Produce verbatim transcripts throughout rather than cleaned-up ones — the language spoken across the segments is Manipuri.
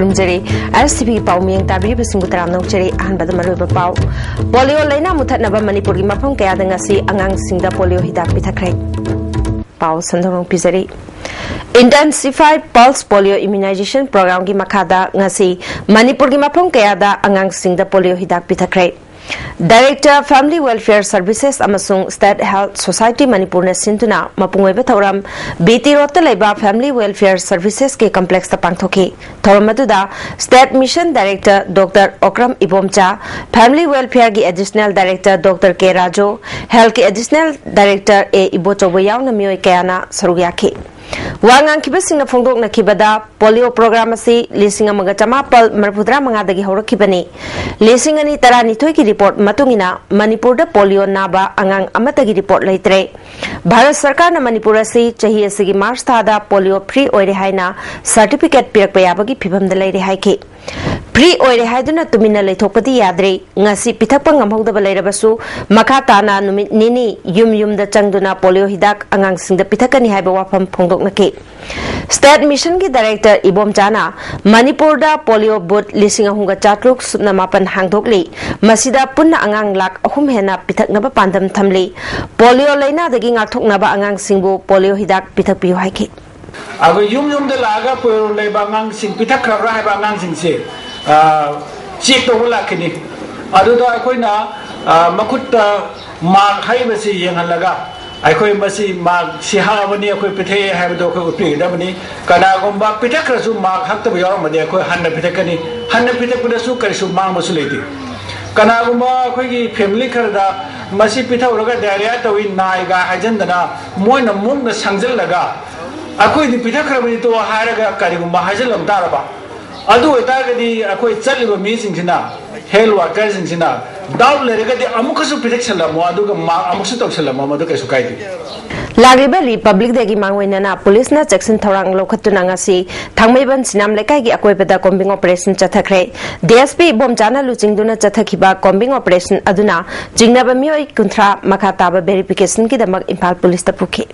ꯈꯨꯔꯨꯝꯖꯔꯤ꯫ ꯑꯦꯁ ꯇꯤ ꯚꯤ ꯄꯥꯎ ꯃꯤꯠꯌꯦꯡ ꯇꯥꯕꯤꯔꯤꯕꯁꯤꯡꯕꯨ ꯇꯔꯥꯝꯅ ꯑꯣꯛꯆꯔꯤ꯫ ꯑꯍꯥꯟꯕꯗ ꯃꯔꯨꯑꯣꯏꯕ ꯄꯥꯎ꯫ ꯄꯣꯂꯤꯑꯣ ꯂꯥꯏꯅꯥ ꯃꯨꯊꯠꯅꯕ ꯃꯅꯤꯄꯨꯔꯒꯤ ꯃꯐꯝ ꯀꯌꯥꯗ ꯉꯁꯤ ꯑꯉꯥꯡꯁꯤꯡꯗ ꯄꯣꯂꯤꯑꯣ ꯍꯤꯗꯥꯛ ꯄꯤꯊꯛꯈ꯭ꯔꯦ꯫ ꯄꯥꯎ ꯁꯟꯗꯣꯛꯅ ꯄꯤꯖꯔꯤ꯫ Intensify Pulse Polio Immunization Programꯒꯤ ꯃꯈꯥꯗ ꯉꯁꯤ ꯃꯅꯤꯄꯨꯔꯒꯤ ꯃꯐꯝ ꯀꯌꯥꯗ ꯑꯉꯥꯡꯁꯤꯡꯗ ꯄꯣꯂꯤꯑꯣ ꯍꯤꯗꯥꯛ ꯄꯤꯊꯛꯈ꯭ꯔꯦ꯫ Director Family Welfare Services ꯑꯃꯁꯨꯡ State Health Society ꯃꯅꯤꯄꯨꯔꯅ ꯁꯤꯟꯗꯨꯅ ꯃꯄꯨꯡ ꯑꯣꯏꯕ ꯊꯧꯔꯝ ꯕꯤ ꯇꯤ ꯔꯣꯗꯇ ꯂꯩꯕ Family Welfare Servicesꯀꯤ complexꯇ ꯄꯥꯡꯊꯣꯛꯈꯤ꯫ ꯊꯧꯔꯝ ꯑꯗꯨꯗ State Mission Director Doctor Okram Ibomcha, Family Welfareꯒꯤ Additional Director Doctor ꯀꯦ ꯔꯥꯖꯨ, Healthꯀꯤ Additional Director ꯑꯦ ꯏꯕꯣꯆꯧꯕ ꯌꯥꯎꯅ ꯃꯤꯑꯣꯏ ꯀꯌꯥꯅ ꯁꯔꯨꯛ ꯌꯥꯈꯤ꯫ ꯋꯥ ꯉꯥꯡꯈꯤꯕꯁꯤꯡꯅ ꯐꯣꯡꯗꯣꯛꯅꯈꯤꯕꯗ, ꯄꯣꯂꯤꯑꯣ ꯄ꯭ꯔꯣꯒ꯭ꯔꯥꯝ ꯑꯁꯤ ꯂꯤꯁꯤꯡ ꯑꯃꯒ ꯆꯃꯥꯄꯜ ꯃꯔꯤꯐꯨꯇꯔꯥ ꯃꯉꯥꯗꯒꯤ ꯍꯧꯔꯛꯈꯤꯕꯅꯤ꯫ ꯂꯤꯁꯤꯡ ꯑꯅꯤ ꯇꯔꯥꯅꯤꯊꯣꯏꯒꯤ ꯔꯤꯄꯣꯔꯠ ꯃꯇꯨꯡ ꯏꯟꯅ, ꯃꯅꯤꯄꯨꯔꯗ ꯄꯣꯂꯤꯑꯣ ꯅꯥꯕ ꯑꯉꯥꯡ ꯑꯃꯠꯇꯒꯤ ꯔꯤꯄꯣꯔꯠ ꯂꯩꯇ꯭ꯔꯦ꯫ ꯚꯥꯔꯠ ꯁꯔꯀꯥꯔꯅ ꯃꯅꯤꯄꯨꯔ ꯑꯁꯤ ꯆꯍꯤ ꯑꯁꯤꯒꯤ ꯃꯥꯔꯆ ꯊꯥꯗ ꯄꯣꯂꯤꯑꯣ ꯐ꯭ꯔꯤ ꯑꯣꯏꯔꯦ ꯍꯥꯏꯅ ꯁꯔꯇꯤꯐꯤꯀꯦꯠ ꯄꯤꯔꯛꯄ ꯌꯥꯕꯒꯤ ꯐꯤꯚꯝꯗ ꯂꯩꯔꯦ ꯍꯥꯏꯈꯤ꯫ ꯐ꯭ꯔꯤ ꯑꯣꯏꯔꯦ ꯍꯥꯏꯗꯨꯅ ꯇꯨꯃꯤꯟꯅ ꯂꯩꯊꯣꯛꯄꯗꯤ ꯌꯥꯗ꯭ꯔꯦ꯫ ꯉꯁꯤ ꯄꯤꯊꯛꯄ ꯉꯝꯍꯧꯗꯕ ꯂꯩꯔꯕꯁꯨ, ꯃꯈꯥ ꯇꯥꯅ ꯅꯨꯃꯤꯠ ꯅꯤꯅꯤ ꯌꯨꯝ ꯌꯨꯝꯗ ꯆꯪꯗꯨꯅ ꯄꯣꯂꯤꯑꯣ ꯍꯤꯗꯥꯛ ꯑꯉꯥꯡꯁꯤꯡꯗ ꯄꯤꯊꯛꯀꯅꯤ ꯍꯥꯏꯕ ꯋꯥꯐꯝ ꯐꯣꯡꯗꯣꯛꯅꯈꯤ꯫ State Missionꯒꯤ Director ꯏꯕꯣꯝꯆꯥꯅ ꯃꯅꯤꯄꯨꯔꯗ ꯄꯣꯂꯤꯑꯣ ꯕꯨꯊ ꯂꯤꯁꯤꯡ ꯑꯍꯨꯝꯒ ꯆꯥꯇ꯭ꯔꯨꯛ ꯁꯨꯞꯅ ꯃꯥꯄꯟ ꯍꯥꯡꯗꯣꯛꯂꯤ꯫ ꯃꯁꯤꯗ ꯄꯨꯟꯅ ꯑꯉꯥꯡ ꯂꯥꯈ ꯑꯍꯨꯝ ꯍꯦꯟꯅ ꯄꯤꯊꯛꯅꯕ ꯄꯥꯟꯗꯝ ꯊꯝꯂꯤ꯫ ꯄꯣꯂꯤꯑꯣ ꯂꯥꯏꯅꯥꯗꯒꯤ ꯉꯥꯛꯊꯣꯛꯅꯕ ꯑꯉꯥꯡꯁꯤꯡꯕꯨ ꯄꯣꯂꯤꯑꯣ ꯍꯤꯗꯥꯛ ꯄꯤꯊꯛꯄꯤꯌꯨ ꯍꯥꯏꯈꯤ꯫ ꯑꯩꯈꯣꯏ ꯌꯨꯝ ꯌꯨꯝꯗ ꯂꯥꯛꯑꯒ ꯄꯣꯂꯤꯑꯣ ꯂꯩꯕ ꯑꯉꯥꯡꯁꯤꯡ ꯄꯤꯊꯛꯈ꯭ꯔꯕ꯭ꯔꯥ ꯍꯥꯏꯕ ꯑꯉꯥꯡꯁꯤꯡꯁꯦ, ꯑ, check ꯇꯧꯕ ꯂꯥꯛꯀꯅꯤ꯫ ꯑꯗꯨꯗ ꯑꯩꯈꯣꯏꯅ, ꯑ, ꯃꯈꯨꯠꯇ ꯃꯥꯔꯛ ꯍꯛꯏꯕꯁꯤ ꯌꯦꯡꯍꯜꯂꯒ, ꯑꯩꯈꯣꯏ ꯃꯁꯤ ꯃꯥꯔꯛ ꯁꯤ ꯍꯛꯑꯕꯅꯤ, ꯑꯩꯈꯣꯏ ꯄꯤꯊꯛꯑꯦ ꯍꯥꯏꯕꯗꯣ ꯑꯩꯈꯣꯏ ꯎꯠꯄꯤꯒꯗꯕꯅꯤ꯫ ꯀꯅꯥꯒꯨꯝꯕ ꯄꯤꯊꯛꯈ꯭ꯔꯁꯨ ꯃꯥꯔꯛ ꯍꯛꯇꯕ ꯌꯥꯎꯔꯝꯃꯗꯤ ꯑꯩꯈꯣꯏ ꯍꯟꯅ ꯄꯤꯊꯛꯀꯅꯤ꯫ ꯍꯟꯅ ꯄꯤꯊꯛꯄꯗꯁꯨ ꯀꯔꯤꯁꯨ ꯃꯥꯡꯕꯁꯨ ꯂꯩꯇꯦ꯫ ꯀꯅꯥꯒꯨꯝꯕ ꯑꯩꯈꯣꯏꯒꯤ family ꯈꯔꯗ ꯃꯁꯤ ꯄꯤꯊꯛꯎꯔꯒ diarrhea ꯇꯧꯏ, ꯅꯥꯏꯒ ꯍꯥꯏꯖꯟꯗꯅ, ꯃꯣꯏꯅ ꯃꯨꯛꯅ ꯁꯪꯖꯜꯂꯒ, "ꯑꯩꯈꯣꯏꯗꯤ ꯄꯤꯊꯛꯈ꯭ꯔꯕꯅꯤ ꯇꯣ" ꯍꯥꯏꯔꯒ ꯀꯔꯤꯒꯨꯝꯕ ꯍꯥꯏꯖꯜꯂꯝ ꯇꯥꯔꯕ, ꯑꯗꯨ ꯑꯣꯏꯇꯥꯔꯒꯗꯤ ꯑꯩꯈꯣꯏ ꯆꯠꯂꯤꯕ ꯃꯤꯁꯤꯡꯁꯤꯅ, health workerꯁꯤꯡꯁꯤꯅ doubt ꯂꯩꯔꯒꯗꯤ ꯑꯃꯨꯛꯀꯁꯨ ꯄꯤꯊꯛꯁꯜꯂꯝꯃꯣ, ꯑꯗꯨꯒ ꯃꯥꯔꯛ ꯑꯃꯨꯛꯁꯨ ꯇꯧꯁꯜꯂꯝꯃꯣ, ꯃꯗꯨ ꯀꯩꯁꯨ ꯀꯥꯏꯗꯦ꯫ ꯂꯥꯛꯂꯤꯕ Republic Dayꯒꯤ ꯃꯥꯡꯑꯣꯏꯅꯅ ꯄꯨꯂꯤꯁꯅ ꯆꯦꯛꯁꯤꯟ ꯊꯧꯔꯥꯡ ꯂꯧꯈꯠꯇꯨꯅ ꯉꯁꯤ ꯊꯥꯡꯃꯩꯕꯟ ꯁꯤꯅꯥꯝ ꯂꯩꯀꯥꯏꯒꯤ ꯑꯀꯣꯏꯕꯗ combing operation ꯆꯠꯊꯈ꯭ꯔꯦ꯫ D S P ꯏꯕꯣꯝꯆꯥꯅ ꯂꯨꯆꯤꯡꯗꯨꯅ ꯆꯠꯊꯈꯤꯕ combing operation ꯑꯗꯨꯅ ꯆꯤꯡꯅꯕ ꯃꯤꯑꯣꯏ ꯀꯨꯟꯊ꯭ꯔꯥ ꯃꯈꯥ ꯇꯥꯕ verificationꯒꯤꯗꯃꯛ ꯏꯝꯐꯥꯜ ꯄꯨꯂꯤꯁꯇ ꯄꯨꯈꯤ꯫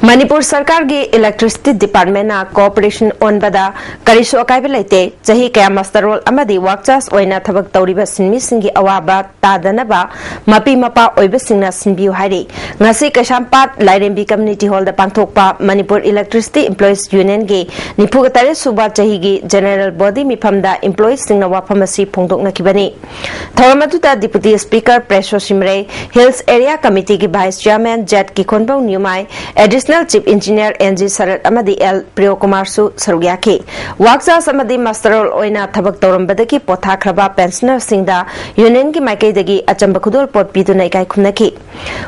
ꯃꯅꯤꯄꯨꯔ ꯁꯔꯀꯥꯔꯒꯤ ꯏꯂꯦꯛꯇ꯭ꯔꯤꯁꯤꯇꯤ ꯗꯤꯄꯥꯔꯠꯃꯦꯟꯅ ꯀꯣꯔꯄꯣꯔꯦꯁꯟ ꯑꯣꯟꯕꯗ ꯀꯔꯤꯁꯨ ꯑꯀꯥꯏꯕ ꯂꯩꯇꯦ꯫ ꯆꯍꯤ ꯀꯌꯥ ꯃꯁꯇꯔ ꯔꯣꯜ ꯑꯃꯗꯤ ꯋꯥꯛ ꯆꯥꯔꯖ ꯑꯣꯏꯅ ꯊꯕꯛ ꯇꯧꯔꯤꯕ ꯁꯤꯟꯃꯤꯁꯤꯡꯒꯤ ꯑꯋꯥꯕ ꯇꯥꯗꯅꯕ ꯃꯄꯤ ꯃꯄꯥ ꯑꯣꯏꯕꯁꯤꯡꯅ ꯁꯤꯟꯕꯤꯌꯨ ꯍꯥꯏꯔꯤ꯫ ꯉꯁꯤ ꯀꯩꯁꯥꯝꯄꯥꯠ ꯂꯥꯏꯔꯦꯝꯕꯤ ꯀꯝꯌꯨꯅꯤꯇꯤ ꯍꯣꯜꯗ ꯄꯥꯡꯊꯣꯛꯄ ꯃꯅꯤꯄꯨꯔ ꯏꯂꯦꯛꯇ꯭ꯔꯤꯁꯤꯇꯤ ꯏꯝꯄ꯭ꯂꯣꯌꯤꯁ ꯌꯨꯅꯤꯌꯟꯒꯤ ꯅꯤꯐꯨꯒ ꯇꯔꯦꯠ ꯁꯨꯕ ꯆꯍꯤꯒꯤ ꯖꯦꯅꯦꯔꯦꯜ ꯕꯣꯗꯤ ꯃꯤꯐꯝꯗ ꯏꯝꯄ꯭ꯂꯣꯌꯤꯁꯁꯤꯡꯅ ꯋꯥꯐꯝ ꯑꯁꯤ ꯐꯣꯡꯗꯣꯛꯅꯈꯤꯕꯅꯤ꯫ ꯊꯧꯔꯝ ꯑꯗꯨꯗ deputy speaker Preso Shimrei, hills area ꯀꯃꯤꯇꯤꯒꯤ vice chairman Jet Kikhonbou Newmai, additional chief engineer N G Sarat ꯑꯃꯗꯤ ꯑꯦꯜ ꯄ꯭ꯔꯤꯌꯣꯀꯨꯃꯥꯔꯁꯨ ꯁꯔꯨꯛ ꯌꯥꯈꯤ꯫ ꯋꯥꯛ ꯆꯥꯔꯖ ꯑꯃꯗꯤ ꯃꯁꯇꯔ ꯔꯣꯜ ꯑꯣꯏꯅ ꯊꯕꯛ ꯇꯧꯔꯝꯕꯗꯒꯤ ꯄꯣꯊꯥꯈ꯭ꯔꯕ ꯄꯦꯟꯁꯅꯔꯁꯤꯡꯗ ꯌꯨꯅꯤꯌꯟꯒꯤ ꯃꯥꯏꯀꯩꯗꯒꯤ ꯑꯆꯝꯕ ꯈꯨꯗꯣꯜꯄꯣꯠ ꯄꯤꯗꯨꯅ ꯏꯀꯥꯏ ꯈꯨꯝꯅꯈꯤ꯫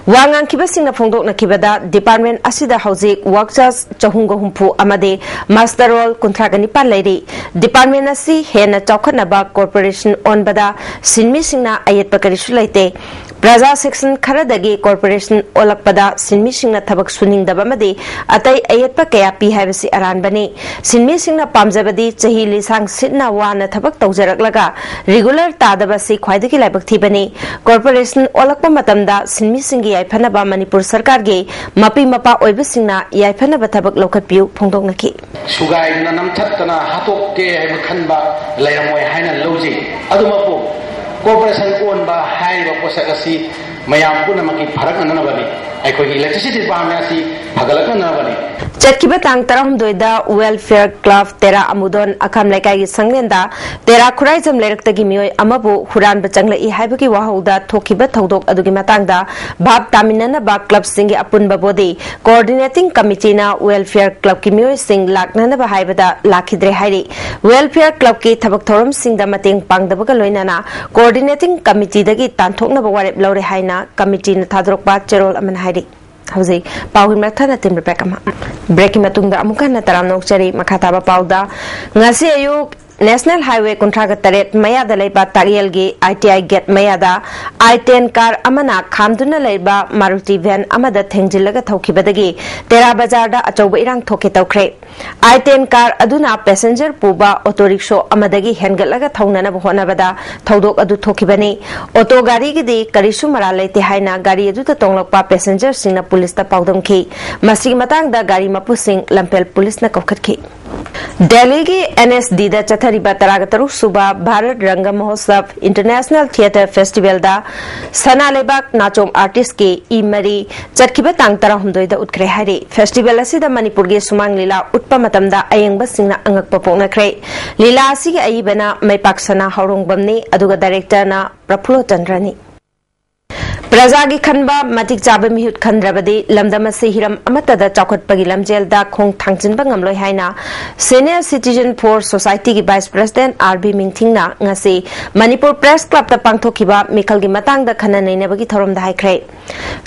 ꯋꯥ ꯉꯥꯡꯈꯤꯕꯁꯤꯡꯅ ꯐꯣꯡꯗꯣꯛꯅꯈꯤꯕꯗ, ꯗꯤꯄꯥꯔꯠꯃꯦꯟ ꯑꯁꯤꯗ ꯍꯧꯖꯤꯛ ꯋꯥꯛ ꯆꯥꯔꯖ ꯆꯍꯨꯝꯒ ꯍꯨꯝꯐꯨ ꯑꯃꯗꯤ ꯃꯁꯇꯔ ꯔꯣꯜ ꯀꯨꯟꯊ꯭ꯔꯥꯒ ꯅꯤꯄꯥꯟ ꯂꯩꯔꯤ꯫ ꯗꯤꯄꯥꯔꯠꯃꯦꯟ ꯑꯁꯤ ꯍꯦꯟꯅ ꯆꯥꯎꯈꯠꯅꯕ ꯀꯣꯔꯄꯣꯔꯦꯁꯟ ꯑꯣꯟꯕꯗ ꯁꯤꯟꯃꯤꯁꯤꯡꯅ ꯑꯌꯦꯠꯄ ꯀꯔꯤꯁꯨ ꯂꯩꯇꯦ꯫ ꯄ꯭ꯔꯖꯥ ꯁꯦꯛꯁꯟ ꯈꯔꯗꯒꯤ ꯀꯣꯔꯄꯣꯔꯦꯁꯟ ꯑꯣꯜꯂꯛꯄꯗ ꯁꯤꯟꯃꯤꯁꯤꯡꯅ ꯊꯕꯛ ꯁꯨꯅꯤꯡꯗꯕ ꯑꯃꯗꯤ ꯑꯇꯩ ꯑꯌꯦꯠꯄ ꯀꯌꯥ ꯄꯤ ꯍꯥꯏꯕꯁꯤ ꯑꯔꯥꯟꯕꯅꯤ꯫ ꯁꯤꯟꯃꯤꯁꯤꯡꯅ ꯄꯥꯝꯖꯕꯗꯤ ꯆꯍꯤ ꯂꯤꯁꯥꯡ ꯁꯤꯠꯅ ꯋꯥꯅ ꯊꯕꯛ ꯇꯧꯖꯔꯛꯂꯒ ꯔꯤꯒꯨꯂꯔ ꯇꯥꯗꯕ ꯑꯁꯤ ꯈ꯭ꯋꯥꯏꯗꯒꯤ ꯂꯥꯏꯕꯛ ꯊꯤꯕꯅꯤ꯫ ꯀꯣꯔꯄꯣꯔꯦꯁꯟ ꯑꯣꯜꯂꯛꯄ ꯃꯇꯝꯗ ꯁꯤꯟꯃꯤꯁꯤꯡꯒꯤ ꯌꯥꯏꯐꯅꯕ ꯃꯅꯤꯄꯨꯔ ꯁꯔꯀꯥꯔꯒꯤ ꯃꯄꯤ ꯃꯄꯥ ꯑꯣꯏꯕꯁꯤꯡꯅ ꯌꯥꯏꯐꯅꯕ ꯊꯕꯛ ꯂꯧꯈꯠꯄꯤꯌꯨ ꯐꯣꯡꯗꯣꯛꯅꯈꯤ꯫ ꯁꯨꯒꯥꯏꯗꯅ ꯅꯝꯊꯠꯇꯅ ꯍꯥꯠꯇꯣꯛꯀꯦ ꯍꯥꯏꯕ ꯈꯟꯕ ꯂꯩꯔꯝꯃꯣꯏ ꯍꯥꯏꯅ ꯂꯧꯖꯩ꯫ ꯑꯗꯨꯃꯛꯄꯨ ꯀꯣꯔꯄꯣꯔꯦꯁꯟ ꯑꯣꯟꯕ ꯍꯥꯏꯔꯤꯕ ꯄꯣꯠꯁꯛ ꯑꯁꯤ ꯃꯌꯥꯝ ꯄꯨꯝꯅꯃꯛꯀꯤ ꯐꯔꯛꯅꯅꯕꯅꯤ꯫ ꯑꯩꯈꯣꯏꯒꯤ ꯏꯂꯦꯛꯇ꯭ꯔꯤꯁꯤꯇꯤ ꯗꯤꯄꯥꯔꯠꯃꯦꯟ ꯑꯁꯤ ꯐꯒꯠꯂꯛꯅꯅꯕꯅꯤ꯫ ꯆꯠꯈꯤꯕ ꯇꯥꯡ ꯇꯔꯥꯍꯨꯝꯗꯣꯏꯗ ꯋꯦꯜꯐꯤꯌꯔ ꯀ꯭ꯂꯕ ꯇꯦꯔꯥ ꯑꯃꯨꯗꯣꯟ ꯑꯈꯥꯝ ꯂꯩꯀꯥꯏꯒꯤ ꯁꯪꯂꯦꯟꯗ ꯇꯦꯔꯥ ꯈꯨꯔꯥꯏꯖꯝ ꯂꯩꯔꯛꯇꯒꯤ ꯃꯤꯑꯣꯏ ꯑꯃꯕꯨ ꯍꯨꯔꯥꯟꯕ ꯆꯪꯂꯛꯏ ꯍꯥꯏꯕꯒꯤ ꯋꯥꯍꯧꯗ ꯊꯣꯛꯈꯤꯕ ꯊꯧꯗꯣꯛ ꯑꯗꯨꯒꯤ ꯃꯇꯥꯡꯗ ꯚꯥꯞ ꯇꯥꯃꯤꯟꯅꯅꯕ ꯀ꯭ꯂꯕꯁꯤꯡꯒꯤ ꯑꯄꯨꯟꯕ ꯕꯣꯗꯤ ꯀꯣꯑꯣꯔꯗꯤꯅꯦꯇꯤꯡ ꯀꯃꯤꯇꯤꯅ ꯋꯦꯜꯐꯤꯌꯔ ꯀ꯭ꯂꯕꯀꯤ ꯃꯤꯑꯣꯏꯁꯤꯡ ꯂꯥꯛꯅꯅꯕ ꯍꯥꯏꯕꯗ ꯂꯥꯛꯈꯤꯗ꯭ꯔꯦ ꯍꯥꯏꯔꯤ꯫ ꯋꯦꯜꯐꯤꯌꯔ ꯀ꯭ꯂꯕꯀꯤ ꯊꯕꯛ ꯊꯧꯔꯝꯁꯤꯡꯗ ꯃꯇꯦꯡ ꯄꯥꯡꯗꯕꯒ ꯂꯣꯏꯅꯅ ꯀꯣꯑꯣꯔꯗꯤꯅꯦꯇꯤꯡ ꯀꯃꯤꯇꯤꯗꯒꯤ ꯇꯥꯟꯊꯣꯛꯅꯕ ꯋꯥꯔꯦꯞ ꯂꯧꯔꯦ ꯍꯥꯏꯅ ꯀꯃꯤꯇꯤꯅ ꯊꯥꯗꯣꯔꯛꯄ ꯆꯦꯔꯣꯜ ꯑꯃꯅ ꯍꯥꯏꯔꯤ꯫ ꯍꯧꯖꯤꯛ ꯄꯥꯎꯒꯤ ꯃꯊꯪꯗ ꯇꯤꯝ ꯕ꯭ꯔꯦꯛ ꯑꯃ꯫ ꯕ꯭ꯔꯦꯛꯀꯤ ꯃꯇꯨꯡꯗ ꯑꯃꯨꯛ ꯍꯟꯅ ꯇꯔꯥꯝꯅ ꯑꯣꯛꯆꯔꯤ꯫ ꯃꯈꯥ ꯇꯥꯕ ꯄꯥꯎꯗ, ꯉꯁꯤ ꯑꯌꯨꯛ National Highway ꯀꯨꯟꯊ꯭ꯔꯥꯒ ꯇꯔꯦꯠ ꯃꯌꯥꯗ ꯂꯩꯕ ꯇꯥꯛꯌꯦꯜꯒꯤ I T I gate ꯃꯌꯥꯗ I ten car ꯑꯃꯅ ꯈꯥꯝꯗꯨꯅ ꯂꯩꯕ Maruti van ꯑꯃꯗ ꯊꯦꯡꯖꯤꯜꯂꯒ ꯊꯧꯈꯤꯕꯗꯒꯤ ꯇꯦꯔꯥ ꯕꯖꯥꯔꯗ ꯑꯆꯧꯕ ꯏꯔꯥꯡ ꯊꯣꯛꯀꯦ ꯇꯧꯈ꯭ꯔꯦ꯫ I ten car ꯑꯗꯨꯅ passenger ꯄꯨꯕ auto rickshaw ꯑꯃꯗꯒꯤ ꯍꯦꯟꯒꯠꯂꯒ ꯊꯧꯅꯅꯕ ꯍꯣꯠꯅꯕꯗ ꯊꯧꯗꯣꯛ ꯑꯗꯨ ꯊꯣꯛꯈꯤꯕꯅꯤ꯫ Auto ꯒꯥꯔꯤꯒꯤꯗꯤ ꯀꯔꯤꯁꯨ ꯃꯔꯥꯜ ꯂꯩꯇꯦ ꯍꯥꯏꯅ ꯒꯥꯔꯤ ꯑꯗꯨꯗ ꯇꯣꯡꯂꯛꯄ passengerꯁꯤꯡꯅ ꯄꯨꯂꯤꯁꯇ ꯄꯥꯎꯗꯝꯈꯤ꯫ ꯃꯁꯤꯒꯤ ꯃꯇꯥꯡꯗ ꯒꯥꯔꯤ ꯃꯄꯨꯁꯤꯡ ꯂꯝꯐꯦꯜ ꯄꯨꯂꯤꯁꯅ ꯀꯧꯈꯠꯈꯤ꯫ ꯗꯦꯜꯂꯤꯒꯤ N S Dꯗ ꯆꯠꯊꯔꯤꯕ ꯇꯔꯥꯒ ꯇꯔꯨꯛ ꯁꯨꯕ Bharat Ranga Mahotsav International Theatre Festivalꯗ ꯁꯅꯥ ꯂꯩꯕꯥꯛ ꯅꯥꯆꯣꯝ artistꯀꯤ ꯏ ꯃꯔꯤ ꯆꯠꯈꯤꯕ ꯇꯥꯡ ꯇꯔꯥꯍꯨꯝꯗꯣꯏꯗ ꯎꯠꯈ꯭ꯔꯦ ꯍꯥꯏꯔꯤ꯫ Festival ꯑꯁꯤꯗ ꯃꯅꯤꯄꯨꯔꯒꯤ ꯁꯨꯃꯥꯡ ꯂꯤꯂꯥ ꯎꯠꯄ ꯃꯇꯝꯗ ꯑꯌꯦꯡꯕꯁꯤꯡꯅ ꯑꯉꯛꯄ ꯄꯣꯛꯅꯈ꯭ꯔꯦ꯫ ꯂꯤꯂꯥ ꯑꯁꯤꯒꯤ ꯑꯏꯕꯅ ꯃꯩꯄꯥꯛ ꯁꯅꯥ ꯍꯥꯎꯔꯣꯡꯕꯝꯅꯤ, ꯑꯗꯨꯒ directorꯅ ꯄ꯭ꯔꯐꯨꯜꯂꯣ ꯆꯟꯗ꯭ꯔꯅꯤ꯫ ꯄ꯭ꯔꯖꯥꯒꯤ ꯈꯟꯕ ꯃꯇꯤꯛ ꯆꯥꯕ ꯃꯤꯍꯨꯠ ꯈꯟꯗ꯭ꯔꯕꯗꯤ ꯂꯝꯗꯝ ꯑꯁꯤ ꯍꯤꯔꯝ ꯑꯃꯠꯇꯗ ꯆꯥꯎꯈꯠꯄꯒꯤ ꯂꯝꯖꯦꯜꯗ ꯈꯣꯡ ꯊꯥꯡꯖꯤꯟꯕ ꯉꯝꯂꯣꯏ ꯍꯥꯏꯅ Senior Citizen for Societyꯒꯤ Vice President R B ꯃꯤꯡꯊꯤꯡꯅ ꯉꯁꯤ ꯃꯅꯤꯄꯨꯔ Press Clubꯇ ꯄꯥꯡꯊꯣꯛꯈꯤꯕ ꯃꯤꯈꯜꯒꯤ ꯃꯇꯥꯡꯗ ꯈꯟꯅ ꯅꯩꯅꯕꯒꯤ ꯊꯧꯔꯝꯗ ꯍꯥꯏꯈ꯭ꯔꯦ꯫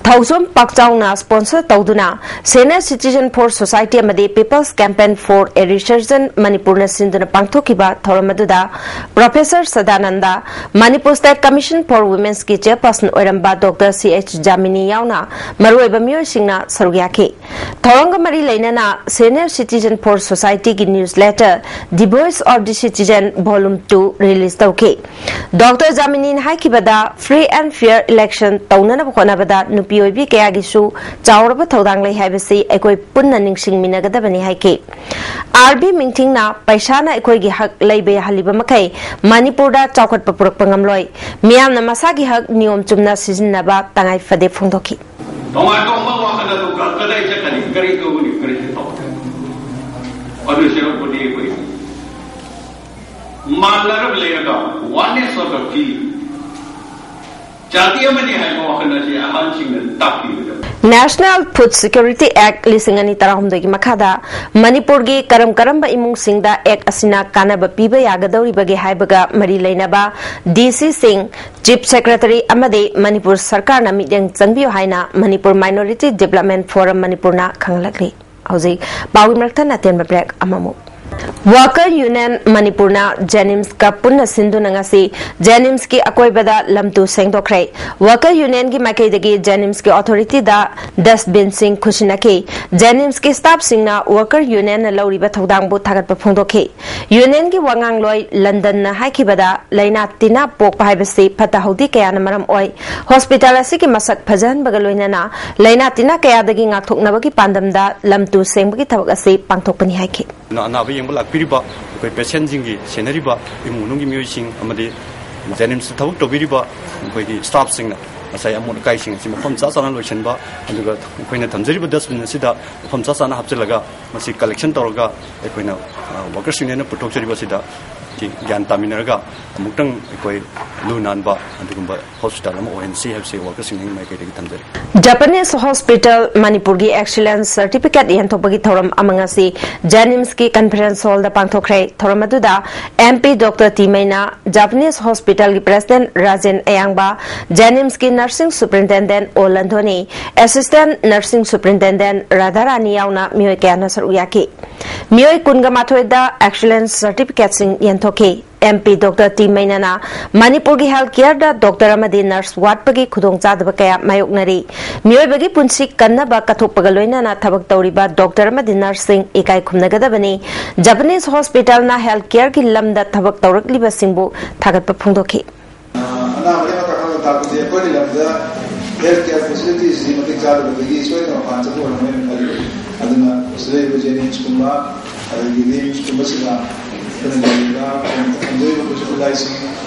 ꯊꯧꯖꯣꯝ ꯄꯥꯛꯆꯥꯎꯅ sponsor ꯇꯧꯗꯨꯅ Senior Citizen for Society ꯑꯃꯗꯤ People's Campaign for a Resurgent ꯃꯅꯤꯄꯨꯔꯅ ꯁꯤꯟꯗꯨꯅ ꯄꯥꯡꯊꯣꯛꯈꯤꯕ ꯊꯧꯔꯝ ꯑꯗꯨꯗ Professor Sadananda, Manipur State Commission for Womenꯀꯤ chairperson ꯑꯣꯏꯔꯝꯕ Doctor C H ꯖꯥꯃꯤꯅꯤ ꯌꯥꯎꯅ ꯃꯔꯨꯑꯣꯏꯕ ꯃꯤꯑꯣꯏꯁꯤꯡꯅ ꯁꯔꯨꯛ ꯌꯥꯈꯤ꯫ ꯊꯧꯔꯝꯒ ꯃꯔꯤ ꯂꯩꯅꯅ Senior Citizen for Societyꯒꯤ newsletter The Voice of the Citizen Volume two release ꯇꯧꯈꯤ꯫ Doctor ꯖꯥꯃꯤꯅꯤꯅ ꯍꯥꯏꯈꯤꯕꯗ, free and fair election ꯇꯧꯅꯅꯕ ꯍꯣꯠꯅꯕꯗ ꯅꯨꯄꯤ ꯑꯣꯏꯕꯤ ꯀꯌꯥꯒꯤꯁꯨ ꯆꯥꯎꯔꯕ ꯊꯧꯗꯥꯡ ꯂꯩ ꯍꯥꯏꯕꯁꯤ ꯑꯩꯈꯣꯏ ꯄꯨꯟꯅ ꯅꯤꯡꯁꯤꯡꯃꯤꯟꯅꯒꯗꯕꯅꯤ ꯍꯥꯏꯈꯤ꯫ R B ꯃꯤꯡꯊꯤꯡꯅ ꯄꯩꯁꯥꯅ ꯑꯩꯈꯣꯏꯒꯤ ꯍꯛ ꯂꯩꯕ ꯌꯥꯍꯜꯂꯤꯕ ꯃꯈꯩ ꯃꯅꯤꯄꯨꯔꯗ ꯆꯥꯎꯈꯠꯄ ꯄꯨꯔꯛꯄ ꯉꯝꯂꯣꯏ꯫ ꯃꯤꯌꯥꯝꯅ ꯃꯁꯥꯒꯤ ꯍꯛ ꯅꯤꯌꯣꯝ ꯆꯨꯝꯅ ꯁꯤꯖꯤꯟꯅꯕ ꯇꯉꯥꯏ ꯐꯗꯦ ꯐꯣꯡꯗꯣꯛꯈꯤ꯫ ꯇꯣꯉꯥꯟ ꯇꯣꯉꯥꯟꯕ ꯋꯥꯈꯜ ꯑꯗꯨ ꯀ-, ꯀꯗꯥꯏ ꯆꯠꯀꯅꯤ? ꯀꯔꯤ ꯇꯧꯒꯅꯤ? ꯀꯔꯤ ꯇꯧꯒꯅꯤ? ꯑꯗꯨ ꯁꯔꯨꯛꯄꯨꯗꯤ ꯑꯩꯈꯣꯏ ꯃꯥꯟꯅꯔꯒ ꯂꯩꯔꯒ, oneness of the field, ꯖꯥꯇꯤ ꯑꯃꯅꯤ ꯍꯥꯏꯕ ꯋꯥꯈꯜ ꯑꯁꯤ ꯑꯍꯟꯁꯤꯡꯅ ꯇꯥꯛꯄꯤꯒꯗꯕꯅꯤ꯫ National Food Security Act ꯂꯤꯁꯤꯡ ꯑꯅꯤ ꯇꯔꯥꯍꯨꯝꯗꯣꯏꯒꯤ ꯃꯈꯥꯗ ꯃꯅꯤꯄꯨꯔꯒꯤ ꯀꯔꯝ ꯀꯔꯝꯕ ꯏꯃꯨꯡꯁꯤꯡꯗ Act ꯑꯁꯤꯅ ꯀꯥꯟꯅꯕ ꯄꯤꯕ ꯌꯥꯒꯗꯧꯔꯤꯕꯒꯦ ꯍꯥꯏꯕꯒ ꯃꯔꯤ ꯂꯩꯅꯕ D C ꯁꯤꯡ, Chief Secretary ꯑꯃꯗꯤ ꯃꯅꯤꯄꯨꯔ ꯁꯔꯀꯥꯔꯅ ꯃꯤꯠꯌꯦꯡ ꯆꯪꯕꯤꯌꯨ ꯍꯥꯏꯅ Manipur Minority Development Forum ꯃꯅꯤꯄꯨꯔꯅ ꯈꯪꯍꯜꯂꯛꯂꯤ꯫ ꯍꯧꯖꯤꯛ ꯄꯥꯎꯒꯤ ꯃꯔꯛꯇ ꯑꯇꯦꯟꯕ break ꯑꯃꯃꯨꯛ꯫ Worker Union ꯃꯅꯤꯄꯨꯔꯅ JNIMSꯀ ꯄꯨꯟꯅ ꯁꯤꯟꯗꯨꯅ ꯉꯁꯤ JNIMSꯀꯤ ꯑꯀꯣꯏꯕꯗ ꯂꯝꯇꯨ ꯁꯦꯡꯗꯣꯛꯈ꯭ꯔꯦ꯫ Worker Unionꯒꯤ ꯃꯥꯏꯀꯩꯗꯒꯤ JNIMSꯀꯤ authorityꯗ dustbinꯁꯤꯡ ꯈꯨꯠꯁꯤꯟꯅꯈꯤ꯫ JNIMSꯀꯤ staffꯁꯤꯡꯅ Worker Unionꯅ ꯂꯧꯔꯤꯕ ꯊꯧꯗꯥꯡꯕꯨ ꯊꯥꯒꯠꯄ ꯐꯣꯡꯗꯣꯛꯈꯤ꯫ Unionꯒꯤ ꯋꯥꯉꯥꯡꯂꯣꯏ ꯂꯟꯗꯟꯅ ꯍꯥꯏꯈꯤꯕꯗ, ꯂꯥꯏꯅꯥ ꯇꯤꯟꯅꯥ ꯄꯣꯛꯄ ꯍꯥꯏꯕꯁꯤ ꯐꯠꯇ ꯍꯥꯎꯗꯤ ꯀꯌꯥꯅ ꯃꯔꯝ ꯑꯣꯏ꯫ Hospital ꯑꯁꯤꯒꯤ ꯃꯁꯛ ꯐꯖꯍꯟꯕꯒ ꯂꯣꯏꯅꯅ ꯂꯥꯏꯅꯥ ꯇꯤꯟꯅꯥ ꯀꯌꯥꯗꯒꯤ ꯉꯥꯛꯊꯣꯛꯅꯕꯒꯤ ꯄꯥꯟꯗꯝꯗ ꯂꯝꯇꯨ ꯁꯦꯡꯕꯒꯤ ꯊꯕꯛ ꯑꯁꯤ ꯄꯥꯡꯊꯣꯛꯄꯅꯤ ꯍꯥꯏꯈꯤ꯫ ꯑꯅꯥꯕ ꯌꯦꯡꯕ ꯂꯥꯛꯄꯤꯔꯤꯕ ꯑꯩꯈꯣꯏ patientꯁꯤꯡꯒꯤ ꯁꯦꯟꯅꯔꯤꯕ ꯏꯃꯨꯡ ꯃꯅꯨꯡꯒꯤ ꯃꯤꯑꯣꯏꯁꯤꯡ ꯑꯃꯗꯤ JNIMSꯇ ꯊꯕꯛ ꯇꯧꯕꯤꯔꯤꯕ ꯑꯩꯈꯣꯏꯒꯤ staffꯁꯤꯡꯅ ꯉꯁꯥꯏ ꯑꯃꯣꯠ ꯑꯀꯥꯏꯁꯤꯡ ꯑꯁꯤ ꯃꯐꯝ ꯆꯥ ꯆꯥꯅ ꯂꯣꯏꯁꯤꯟꯕ, ꯑꯗꯨꯒ ꯑꯩꯈꯣꯏꯅ ꯊꯝꯖꯔꯤꯕ dustbin ꯑꯁꯤꯗ ꯃꯐꯝ ꯆꯥ ꯆꯥꯅ ꯍꯥꯞꯆꯤꯜꯂꯒ ꯃꯁꯤ collection ꯇꯧꯔꯒ ꯑꯩꯈꯣꯏꯅ, ꯑ, Workers Unionꯅ ꯄꯨꯊꯣꯛꯆꯔꯤꯕ ꯑꯁꯤꯗ ꯒ꯭ꯌꯥꯟ ꯇꯥꯃꯤꯟꯅꯔꯒ ꯑꯃꯨꯛꯇꯪ ꯑꯩꯈꯣꯏ ꯂꯨ ꯅꯥꯟꯕ ꯑꯗꯨꯒꯨꯝꯕ hospital ꯑꯃ ꯑꯣꯏꯍꯟꯁꯤ ꯍꯥꯏꯕꯁꯤ Workers Union ꯃꯥꯏꯀꯩꯗꯒꯤ ꯊꯝꯖꯔꯤ꯫ Japanese Hospital ꯃꯅꯤꯄꯨꯔꯒꯤ excellence certificate ꯌꯦꯟꯊꯣꯛꯄꯒꯤ ꯊꯧꯔꯝ ꯑꯃ ꯉꯁꯤ JNIMSꯀꯤ conference hallꯗ ꯄꯥꯡꯊꯣꯛꯈ꯭ꯔꯦ꯫ ꯊꯧꯔꯝ ꯑꯗꯨꯗ MP Doctor T Meina, Japanese Hospitalꯒꯤ President ꯔꯥꯖꯦꯟ ꯑꯌꯥꯡꯕ, JNIMSꯀꯤ Nursing Superintendent ꯑꯣ ꯂꯟꯊꯣꯅꯤ, Assistant Nursing Superintendent ꯔꯥꯙꯥꯔꯥꯅꯤ ꯌꯥꯎꯅ ꯃꯤꯑꯣꯏ ꯀꯌꯥꯅ ꯁꯔꯨꯛ ꯌꯥꯈꯤ꯫ ꯃꯤꯑꯣꯏ ꯀꯨꯟꯒ ꯃꯥꯊꯣꯏꯗ excellence certificateꯁꯤꯡ ꯌꯦꯟꯊꯣꯛꯈꯤ꯫ MP Doctor ꯇꯤ ꯃꯩꯅꯥꯅ ꯃꯅꯤꯄꯨꯔꯒꯤ health careꯗ doctor ꯑꯃꯗꯤ nurse ꯋꯥꯠꯄꯒꯤ ꯈꯨꯗꯣꯡꯆꯥꯗꯕ ꯀꯌꯥ ꯃꯥꯌꯣꯛꯅꯔꯤ꯫ ꯃꯤꯑꯣꯏꯕꯒꯤ ꯄꯨꯟꯁꯤ ꯀꯟꯅꯕ ꯀꯠꯊꯣꯛꯄꯒ ꯂꯣꯏꯅꯅ ꯊꯕꯛ ꯇꯧꯔꯤꯕ doctor ꯑꯃꯗꯤ nurseꯁꯤꯡ ꯏꯀꯥꯏ ꯈꯨꯝꯅꯒꯗꯕꯅꯤ꯫ Japanese Hospitalꯅ health careꯒꯤ ꯂꯝꯗ ꯊꯕꯛ ꯇꯧꯔꯛꯂꯤꯕꯁꯤꯡꯕꯨ ꯊꯥꯒꯠꯄ ꯐꯣꯡꯗꯣꯛꯈꯤ꯫ ꯑꯅꯥꯕꯒꯤ ꯃꯇꯥꯡꯗ ꯇꯥꯛꯄꯁꯦ ꯑꯩꯈꯣꯏꯒꯤ ꯂꯝꯗ health care facilitiesꯁꯤ ꯃꯇꯤꯛ ꯆꯥꯗꯕꯗꯒꯤ ꯁꯣꯏꯗꯅ ꯃꯄꯥꯟ ꯆꯠꯄ ꯑꯣꯏꯔꯝꯒꯅꯤ ꯈꯜꯂꯤ꯫ ꯑꯗꯨꯅ ꯁꯤꯗ ꯂꯩꯔꯤꯕ JNIMSꯀꯨꯝꯕ ꯑꯗꯒꯤ RIMSꯀꯨꯝꯕꯁꯤꯗ ꯑꯩꯈꯣꯏꯅ ꯂꯩꯔꯤꯕ ꯊꯝꯖꯔꯤꯕ ꯈꯨꯠꯁꯨ ꯈꯨꯠꯂꯥꯏꯁꯤꯡ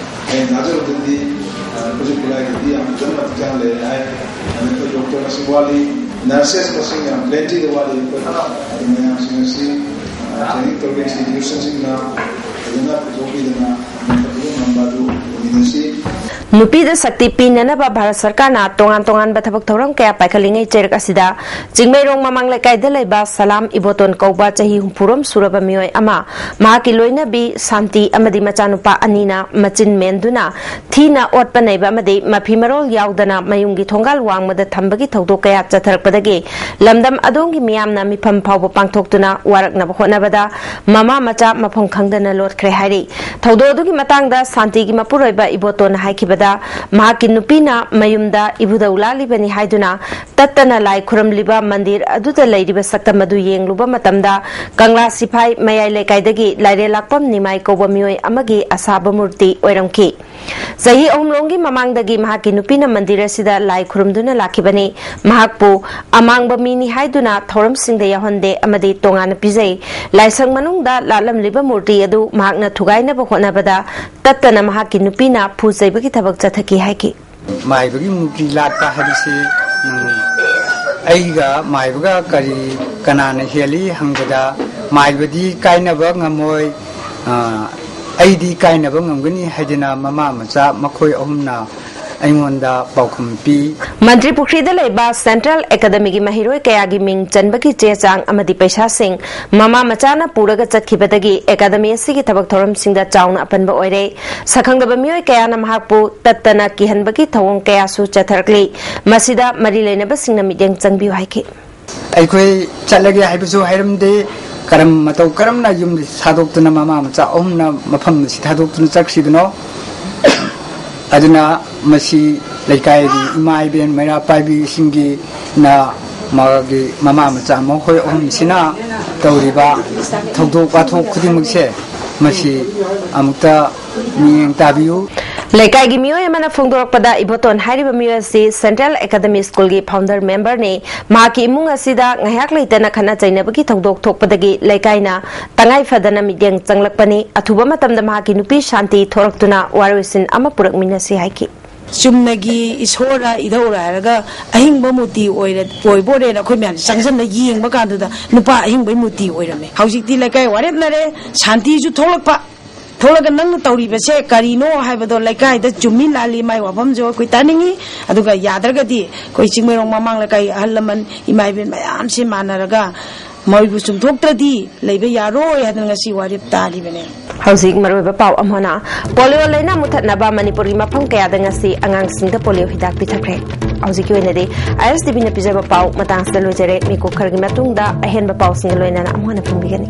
ꯑꯩꯅ ꯊꯥꯖꯕꯗꯗꯤ, ꯑ, ꯈꯨꯠꯁꯨ ꯈꯨꯠꯂꯥꯏꯗꯗꯤ ꯌꯥꯝ ꯐꯖꯅ ꯃꯇꯤꯛ ꯆꯥꯅ ꯂꯩꯔꯦ ꯍꯥꯏ꯫ ꯑꯗ ꯑꯩꯈꯣꯏ doctor ꯃꯁꯤꯡ ꯋꯥꯠꯂꯤ, nurses ꯃꯁꯤꯡ ꯌꯥꯝ plentyꯗ ꯋꯥꯠꯂꯤ꯫ ꯑꯩꯈꯣꯏ ꯑꯗꯨ ꯃꯌꯥꯝꯁꯤꯡ ꯑꯁꯤ, ꯑ, training ꯇꯧꯔꯤꯕ institutionꯁꯤꯡꯅ ꯐꯖꯅ ꯄꯨꯊꯣꯛꯄꯤꯗꯅ ꯃꯦꯟꯈꯠꯄ ꯉꯝꯕ ꯑꯗꯨ ꯑꯣꯏꯃꯤꯟꯅꯁꯤ꯫ ꯅꯨꯄꯤꯗ ꯁꯛꯇꯤ ꯄꯤꯅꯅꯕ ꯚꯥꯔꯠ ꯁꯔꯀꯥꯔꯅ ꯇꯣꯉꯥꯟ ꯇꯣꯉꯥꯟꯕ ꯊꯕꯛ ꯊꯧꯔꯝ ꯀꯌꯥ ꯄꯥꯏꯈꯠꯂꯤꯉꯩ ꯆꯩꯔꯛ ꯑꯁꯤꯗ ꯆꯤꯡꯃꯩꯔꯣꯡ ꯃꯃꯥꯡ ꯂꯩꯀꯥꯏꯗ ꯂꯩꯕ ꯁꯂꯥꯝ ꯏꯕꯣꯇꯣꯟ ꯀꯧꯕ ꯆꯍꯤ ꯍꯨꯝꯐꯨꯔꯣꯝ ꯁꯨꯔꯕ ꯃꯤꯑꯣꯏ ꯑꯃ, ꯃꯍꯥꯛꯀꯤ ꯂꯣꯏꯅꯕꯤ ꯁꯥꯟꯇꯤ ꯑꯃꯗꯤ ꯃꯆꯥꯅꯨꯄꯥ ꯑꯅꯤꯅ ꯃꯆꯤꯟ ꯃꯦꯟꯗꯨꯅ ꯊꯤꯅ ꯑꯣꯠꯄ ꯅꯩꯕ ꯑꯃꯗꯤ ꯃꯐꯤ ꯃꯔꯣꯜ ꯌꯥꯎꯗꯅ ꯃꯌꯨꯝꯒꯤ ꯊꯣꯡꯒꯥꯜ ꯋꯥꯡꯃꯗ ꯊꯝꯕꯒꯤ ꯊꯧꯗꯣꯛ ꯀꯌꯥ ꯆꯠꯊꯔꯛꯄꯗꯒꯤ ꯂꯝꯗꯝ ꯑꯗꯣꯝꯒꯤ ꯃꯤꯌꯥꯝꯅ ꯃꯤꯐꯝ ꯐꯥꯎꯕ ꯄꯥꯡꯊꯣꯛꯇꯨꯅ ꯋꯥꯔꯛꯅꯕ ꯍꯣꯠꯅꯕꯗ ꯃꯃꯥ ꯃꯆꯥ ꯃꯐꯝ ꯈꯪꯗꯅ ꯂꯣꯠꯈ꯭ꯔꯦ ꯍꯥꯏꯔꯤ꯫ ꯊꯧꯗꯣꯛ ꯑꯗꯨꯒꯤ ꯃꯇꯥꯡꯗ ꯁꯥꯟꯇꯤꯒꯤ ꯃꯄꯨꯔꯣꯏꯕ ꯏꯕꯣꯇꯣꯟꯅ ꯍꯥꯏꯈꯤꯕꯗ, ꯃꯍꯥꯛꯀꯤ ꯅꯨꯄꯤꯅ ꯃꯌꯨꯝꯗ ꯏꯕꯨꯙꯧ ꯂꯥꯠꯂꯤꯕꯅꯤ ꯍꯥꯏꯗꯨꯅ ꯇꯠꯇꯅ ꯂꯥꯏ ꯈꯨꯔꯨꯝꯂꯤꯕ ꯃꯟꯗꯤꯔ ꯑꯗꯨꯗ ꯂꯩꯔꯤꯕ ꯁꯛꯇꯝ ꯑꯗꯨ ꯌꯦꯡꯂꯨꯕ ꯃꯇꯝꯗ, ꯀꯪꯂꯥ ꯁꯤꯐꯥꯏ ꯃꯌꯥꯏ ꯂꯩꯀꯥꯏꯗꯒꯤ ꯂꯥꯏꯔꯦꯜ ꯂꯥꯛꯄꯝ ꯅꯤꯃꯥꯏ ꯀꯧꯕ ꯃꯤꯑꯣꯏ ꯑꯃꯒꯤ ꯑꯁꯥꯕ ꯃꯨꯔꯇꯤ ꯑꯣꯏꯔꯝꯈꯤ꯫ ꯆꯍꯤ ꯑꯍꯨꯝꯂꯣꯝꯒꯤ ꯃꯃꯥꯡꯗꯒꯤ ꯃꯍꯥꯛꯀꯤ ꯅꯨꯄꯤꯅ ꯃꯟꯗꯤꯔ ꯑꯁꯤꯗ ꯂꯥꯏ ꯈꯨꯔꯨꯝꯗꯨꯅ ꯂꯥꯛꯈꯤꯕꯅꯤ꯫ ꯃꯍꯥꯛꯄꯨ ꯑꯃꯥꯡꯕ ꯃꯤꯅꯤ ꯍꯥꯏꯗꯨꯅ ꯊꯧꯔꯝꯁꯤꯡꯗ ꯌꯥꯎꯍꯟꯗꯦ ꯑꯃꯗꯤ ꯇꯣꯉꯥꯟꯅ ꯄꯤꯖꯩ꯫ ꯂꯥꯏꯁꯪ ꯃꯅꯨꯡꯗ ꯂꯥꯠꯂꯝꯂꯤꯕ ꯃꯨꯔꯇꯤ ꯑꯗꯨ ꯃꯍꯥꯛꯅ ꯊꯨꯒꯥꯏꯅꯕ ꯍꯣꯠꯅꯕꯗ ꯇꯠꯇꯅ ꯃꯍꯥꯛꯀꯤ ꯅꯨꯄꯤꯅ ꯐꯨ ꯆꯩꯕꯒꯤ ꯊꯕꯛ ꯆꯠꯊꯈꯤ ꯍꯥꯏꯈꯤ꯫ ꯃꯥꯏꯕꯒꯤ ꯃꯨꯔꯇꯤ ꯂꯥꯠꯄ ꯍꯥꯏꯕꯁꯤ, ꯎꯝ, ꯑꯩꯒ ꯃꯥꯏꯕꯒ ꯀꯔꯤ, ꯀꯅꯥꯅ ꯍꯦꯜꯂꯤ ꯍꯪꯕꯗ, ꯃꯥꯏꯕꯗꯤ ꯀꯥꯏꯅꯕ ꯉꯝꯃꯣꯏ, ꯑ, ꯑꯩꯗꯤ ꯀꯥꯏꯅꯕ ꯉꯝꯒꯅꯤ ꯍꯥꯏꯗꯅ ꯃꯃꯥ ꯃꯆꯥ ꯃꯈꯣꯏ ꯑꯍꯨꯝꯅ ꯑꯩꯉꯣꯟꯗ ꯄꯥꯎꯈꯨꯝ ꯄꯤ꯫ ꯃꯟꯇ꯭ꯔꯤ ꯄꯨꯈ꯭ꯔꯤꯗ ꯂꯩꯕ ꯁꯦꯟꯇ꯭ꯔꯦꯜ ꯑꯦꯀꯥꯗꯃꯤꯒꯤ ꯃꯍꯩꯔꯣꯏ ꯀꯌꯥꯒꯤ ꯃꯤꯡ ꯆꯟꯕꯒꯤ ꯆꯦ ꯆꯥꯡ ꯑꯃꯗꯤ ꯄꯩꯁꯥꯁꯤꯡ ꯃꯃꯥ ꯃꯆꯥꯅ ꯄꯨꯔꯒ ꯆꯠꯈꯤꯕꯗꯒꯤ ꯑꯦꯀꯥꯗꯃꯤ ꯑꯁꯤꯒꯤ ꯊꯕꯛ ꯊꯧꯔꯝꯁꯤꯡꯗ ꯆꯥꯎꯅ ꯑꯄꯟꯕ ꯑꯣꯏꯔꯦ꯫ ꯁꯛꯈꯪꯗꯕ ꯃꯤꯑꯣꯏ ꯀꯌꯥꯅ ꯃꯍꯥꯛꯄꯨ ꯇꯠꯇꯅ ꯀꯤꯍꯟꯕꯒꯤ ꯊꯧꯑꯣꯡ ꯀꯌꯥꯁꯨ ꯆꯠꯊꯔꯛꯂꯤ꯫ ꯃꯁꯤꯗ ꯃꯔꯤ ꯂꯩꯅꯕꯁꯤꯡꯅ ꯃꯤꯠꯌꯦꯡ ꯆꯪꯕꯤꯌꯨ ꯍꯥꯏꯈꯤ꯫ ꯑꯩꯈꯣꯏ ꯆꯠꯂꯒꯦ ꯍꯥꯏꯕꯁꯨ ꯍꯥꯏꯔꯝꯗꯦ, ꯀꯔꯝ ꯃꯇꯧ ꯀꯔꯝꯅ ꯌꯨꯝ ꯊꯥꯗꯣꯛꯇꯨꯅ ꯃꯃꯥ ꯃꯆꯥ ꯑꯍꯨꯝꯅ ꯃꯐꯝ ꯑꯁꯤ ꯊꯥꯗꯣꯛꯇꯨꯅ ꯆꯠꯈ꯭ꯔꯤꯕꯅꯣ? ꯑꯗꯨꯅ ꯃꯁꯤ ꯂꯩꯀꯥꯏꯒꯤ ꯏꯃꯥ ꯏꯕꯦꯟ ꯃꯩꯔꯥ ꯄꯥꯏꯕꯤꯁꯤꯡꯒꯤꯅ ꯃꯥꯒꯤ ꯃꯃꯥ ꯃꯆꯥ ꯃꯈꯣꯏ ꯑꯍꯨꯝꯁꯤꯅ ꯇꯧꯔꯤꯕ ꯊꯧꯗꯣꯛ ꯋꯥꯊꯣꯛ ꯈꯨꯗꯤꯡꯃꯛꯁꯦ ꯃꯁꯤ ꯑꯃꯨꯛꯇ ꯃꯤꯠꯌꯦꯡ ꯇꯥꯕꯤꯌꯨ꯫ ꯂꯩꯀꯥꯏꯒꯤ ꯃꯤꯑꯣꯏ ꯑꯃꯅ ꯐꯣꯡꯗꯣꯔꯛꯄꯗ, ꯏꯕꯣꯇꯣꯟ ꯍꯥꯏꯔꯤꯕ ꯃꯤꯑꯣꯏ ꯑꯁꯤ ꯁꯦꯟꯇ꯭ꯔꯦꯜ ꯑꯦꯀꯥꯗꯃꯤ ꯁ꯭ꯀꯨꯜꯒꯤ ꯐꯥꯎꯟꯗꯔ ꯃꯦꯝꯕꯔꯅꯤ꯫ ꯃꯍꯥꯛꯀꯤ ꯏꯃꯨꯡ ꯑꯁꯤꯗ ꯉꯥꯏꯍꯥꯛ ꯂꯩꯇꯅ ꯈꯠꯅ ꯆꯩꯅꯕꯒꯤ ꯊꯧꯗꯣꯛ ꯊꯣꯛꯄꯗꯒꯤ ꯂꯩꯀꯥꯏꯅ ꯇꯉꯥꯏ ꯐꯗꯅ ꯃꯤꯠꯌꯦꯡ ꯆꯪꯂꯛꯄꯅꯤ꯫ ꯑꯊꯨꯕ ꯃꯇꯝꯗ ꯃꯍꯥꯛꯀꯤ ꯅꯨꯄꯤ ꯁꯥꯟꯇꯤ ꯊꯣꯔꯛꯇꯨꯅ ꯋꯥꯔꯣꯏꯁꯤꯟ ꯑꯃ ꯄꯨꯔꯛꯃꯤꯟꯅꯁꯤ ꯍꯥꯏꯈꯤ꯫ ꯆꯨꯝꯅꯒꯤ ꯏꯁꯣꯔꯅ ꯏꯙꯧꯔ ꯍꯥꯏꯔꯒ ꯑꯍꯤꯡꯕ ꯃꯨꯔꯇꯤ ꯑꯣꯏꯔ-, ꯑꯣꯏꯕ ꯑꯣꯏꯔꯦꯅ ꯑꯩꯈꯣꯏ ꯃꯌꯥꯝꯁꯦ ꯆꯪꯁꯤꯟꯅ ꯌꯦꯡꯕ ꯀꯥꯟꯗꯨꯗ ꯅꯨꯄꯥ ꯑꯍꯤꯡꯕꯩ ꯃꯨꯔꯇꯤ ꯑꯣꯏꯔꯝꯃꯦ꯫ ꯍꯧꯖꯤꯛꯇꯤ ꯂꯩꯀꯥꯏ ꯋꯥꯔꯦꯞꯅꯔꯦ, ꯁꯥꯟꯇꯤꯁꯨ ꯊꯣꯛꯂꯛꯄ, ꯊꯣꯛꯂꯒ ꯅꯪꯅ ꯇꯧꯔꯤꯕꯁꯦ ꯀꯔꯤꯅꯣ ꯍꯥꯏꯕꯗꯣ ꯂꯩꯀꯥꯏꯗ ꯆꯨꯝꯃꯤ ꯂꯥꯜꯂꯤ ꯃꯥꯏ ꯋꯥꯐꯝꯁꯨ ꯑꯩꯈꯣꯏ ꯇꯥꯅꯤꯡꯉꯤ꯫ ꯑꯗꯨꯒ ꯌꯥꯗ꯭ꯔꯒꯗꯤ ꯑꯩꯈꯣꯏ ꯆꯤꯡꯃꯩꯔꯣꯡ ꯃꯃꯥꯡ ꯂꯩꯀꯥꯏ ꯑꯍꯜ ꯂꯃꯟ ꯏꯃꯥ ꯏꯕꯦꯟ ꯃꯌꯥꯝꯁꯦ ꯃꯥꯟꯅꯔꯒ ꯃꯣꯏꯕꯨ ꯆꯨꯝꯊꯣꯛꯇ꯭ꯔꯗꯤ ꯂꯩꯕ ꯌꯥꯔꯣꯏ ꯍꯥꯏꯗꯅ ꯉꯁꯤ ꯋꯥꯔꯦꯞ ꯇꯥꯔꯤꯕꯅꯦ꯫ ꯍꯧꯖꯤꯛ ꯃꯔꯨꯑꯣꯏꯕ ꯄꯥꯎ ꯑꯃꯅ, ꯄꯣꯂꯤꯑꯣ ꯂꯥꯏꯅꯥ ꯃꯨꯊꯠꯅꯕ ꯃꯅꯤꯄꯨꯔꯒꯤ ꯃꯐꯝ ꯀꯌꯥꯗ ꯉꯁꯤ ꯑꯉꯥꯡꯁꯤꯡꯗ ꯄꯣꯂꯤꯑꯣ ꯍꯤꯗꯥꯛ ꯄꯤꯊꯛꯈ꯭ꯔꯦ꯫ ꯍꯧꯖꯤꯛꯀꯤ ꯑꯣꯏꯅꯗꯤ ꯑꯥꯏ ꯑꯦꯁ ꯇꯤ ꯚꯤꯅ ꯄꯤꯖꯕ ꯄꯥꯎ ꯃꯇꯥꯡꯁꯤꯗ ꯂꯣꯏꯖꯔꯦ꯫ ꯃꯤꯀꯨꯞ ꯈꯔꯒꯤ ꯃꯇꯨꯡꯗ ꯑꯍꯦꯟꯕ ꯄꯥꯎꯁꯤꯡꯒ ꯂꯣꯏꯅꯅ ꯑꯃꯨꯛ ꯍꯟꯅ ꯐꯣꯡꯕꯤꯒꯅꯤ꯫